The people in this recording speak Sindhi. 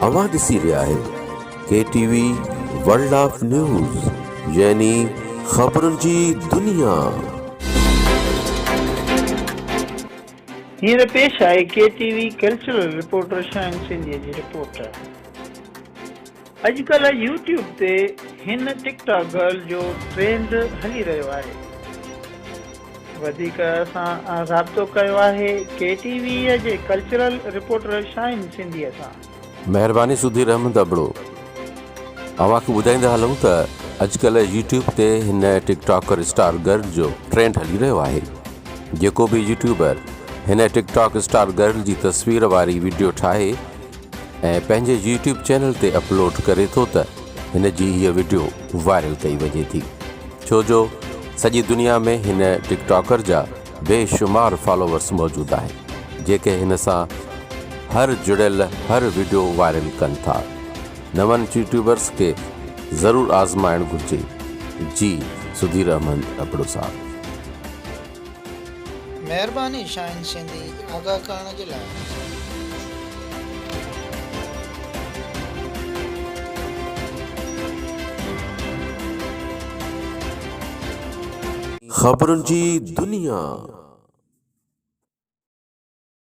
اوهان ڏسي رهيا آهيو K T V world of news يعني خبرن جي دنيا. هينئر پيش آهي K T V cultural reporter Shaheen سنڌيء جي رپورٽ. اڄڪلهه يوٽيوب تي هن ٽڪ ٽاڪ گرل جو ٽرينڊ هلي رهيو آهي. وڌيڪ اسان رابطو ڪيو آهي ڪي ٽي وي جي ڪلچرل رپورٽر شاهين سنڌيء سان. مهرباني سڌير احمد ابڙو. اوهان کي ٻڌائيندا هلون ته اڄڪلهه يوٽيوب تي هن ٽڪ ٽاڪر اسٽار گرل جو ٽرينڊ هلي رهيو آهي. جيڪو به يوٽيوبر هن ٽڪ ٽاڪ اسٽار گرل جي تصوير واري وڊيو ٺاهي ۽ پنهنجي يوٽيوب چينل تي اپلوڊ ڪري ٿو ته هن جي هيء وڊيو وائرل ڪئي وڃي ٿي ڇو جو سڄي دنيا ۾ هن ٽڪ ٽاڪر جا بي شمار فالوورس موجود آهن جيڪي هن سان هر جڙيل هر وڊيو وائرل ڪن ٿا نون يوٽيوبرس کي ضرور آزمائڻ گهرجي جي سڌير احمد ابڙو صاحب. مهرباني شاهين سنڌي آگاهه ڪرڻ جي لاء. خبرن جي دنيا.